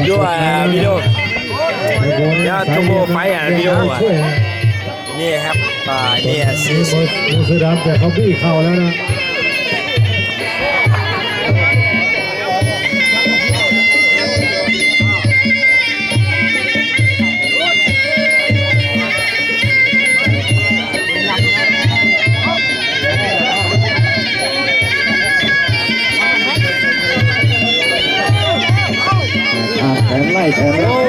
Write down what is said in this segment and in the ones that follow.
ຢູ່ ອ່າ ວິດີໂອ ດຽວໂທໂບໄປ ອ່າ ວິດີໂອ ອ່າ ນີ້ຄັບ ອ່າ ນີ້ ອ່າ ສີ ໝູເສືອດຳ ແຕ່ເຂົາບີເຂົ້າແລ້ວນະ. ອ່າ ແຂນໄລ່ແຂນ ໂອ້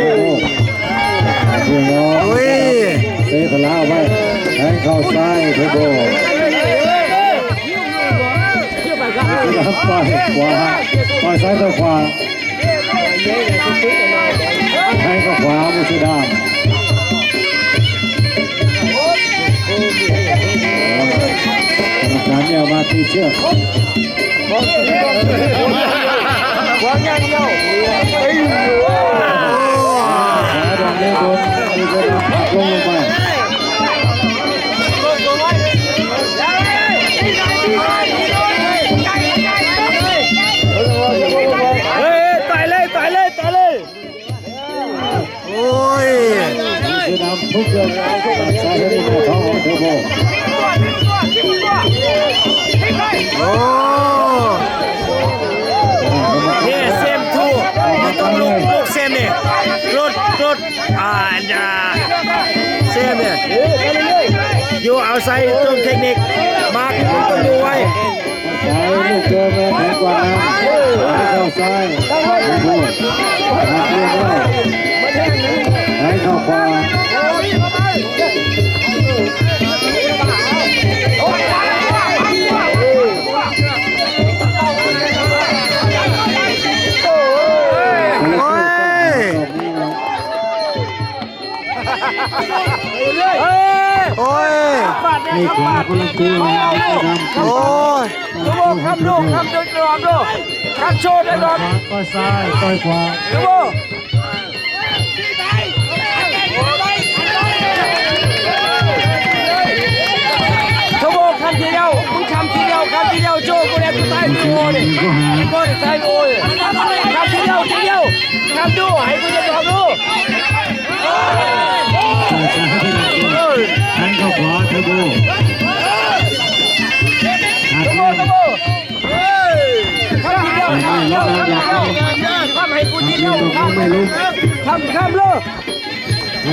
ພີ່ນ້ອງ ໂອ້ຍ ເຕະຂວາໄປ ແທງເຂົ້າຊ້າຍ ໂທໂບ ຕ່ອຍຂວາ ຕ່ອຍຊ້າຍ ຕ່ອຍຂວາ ໃຫ້ເຂົ້າຂວາ ໝູເສືອດຳ ກຳມະການແນວມາຕີເຊືອກ ຂວາຢ່າງດຽວ ເອີຍ ຂວາດອກນີ້ໂດນ ໂດນ ລົງໄປ. ເອີຍ ຕ່ອຍເລີຍ ຕ່ອຍເລີຍ ຕໍ່ເລີຍ ໂອ້ຍ ເສືອດຳທຸບເລີຍ ສາຍເຮັດໃຫ້ເຂົາເອົາໂທໂບ ໂອ້ ເນ ເຊມທູ ຢູ່ຕົງລູກ ລູກເຊມນີ້ ຫຼຸດ ຫຼຸດ ອ່າ ເຊມນີ້ ຢູ່ເອົາໃສ່ຕົງເທັກນິກ ມາກ ຕ້ອງຢູ່ໄວ ໃຊ້ລູກເດີມແລ້ວແຂງຂວາ ເຂົ້າຊ້າຍ ໃຫ້ເຂົ້າຂວາ ໂອ້ຍ ໂອ້ຍ ນີ້ຂວາຄົນລະຕົວ ໂອ້ຍ ໂທໂບ ຄຳດູ ຄຳດູ ຄຳດູ ຄຳໂຊດ ຄຳ ຕ່ອຍຊ້າຍ ຕ່ອຍຂວາ ໂທໂບ ໂທໂບ ຄຳທີດຽວ ມຶງຄຳທີດຽວ ຄຳທີດຽວ ໂຈ ບໍ່ໄດ້ ກູຕາຍ ກູໂອນີ້ ບໍ່ໄດ້ຕາຍ ໂອຍ ຄຳທີດຽວ ທີດຽວ ຄຳດູ ໃຫ້ກູເຮັດຄຳດູ ແທງເຂົ້າຂວາ ໂທໂບ ໂທໂບ ໂທໂບ ຄຳທີດຽວ ຄຳທີດຽວ ຄຳໃຫ້ກູທີດຽວ ຄຳ ຄຳ ຄຳໂລດ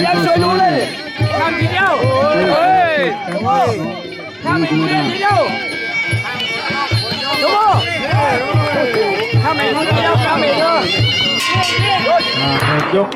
ຍັງຊ່ວຍດູເລີຍ ຄຳທີດຽວ ເອີຍ ຄຳໃຫ້ກູທີດຽວ ໂທໂບ ຄຳໃຫ້ກູທີດຽວ ຄຳໃຫ້ເດີ ອ່າ ຫົກຍົກ